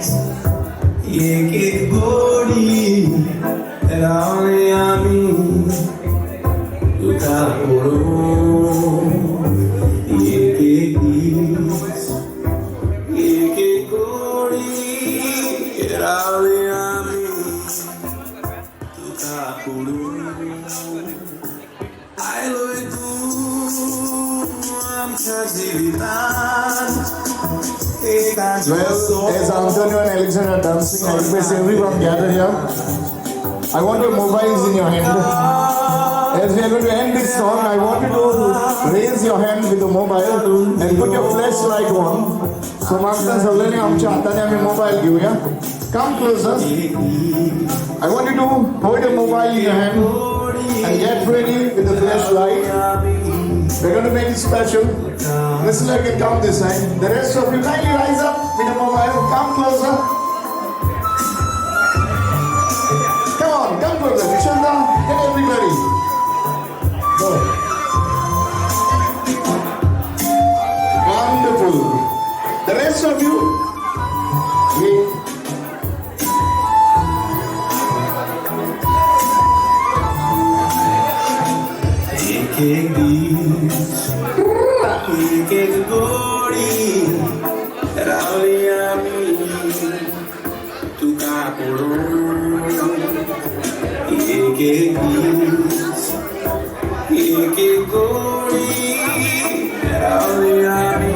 दीस एक एक गोडी रावले आमी तुका पळोवन एक एक दीस एक एक गोडी रावले आमी तुका पळोवन आयलोय तूं आमच्या जिवितान. Well, as Antonio and Alexander are dancing, I request everyone gather here. I want your mobiles in your hand. As we are going to end this song, I want you to raise your hand with the mobile and put your flashlight on. So मागता सगळ्यांनी आमच्या हाताने आम्ही mobile घेऊया. Come closer. I want you to hold your mobile in your hand and get ready with the flashlight. We're going to make it special. Listener can come this side. The rest of you kindly rise up with the mobile. Come closer. Come on, come closer. Vishanda, get everybody. Go. Wonderful. The rest of you, we एक एक दीस एक एक गोडी रावली आमी तुका पळोवन एक एक दीस एक एक गोडी रावली आमी.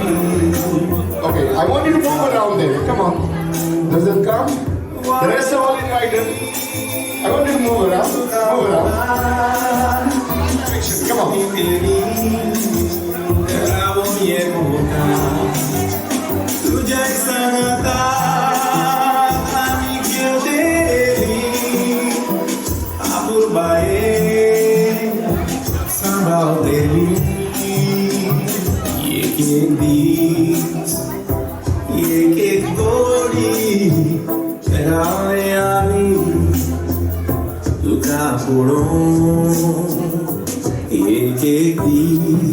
Okay, I want you to move around there. Come on. Does it come? The rest are all invited. I want you to move around. Move around. Come on. रावून येवना तुज्या सांगाता आमी खेळटेली अपुरबाये सांबाळटेली एक एक दीस एक एक गोडी रावले आमी तुका पळोवन एक एक दीस.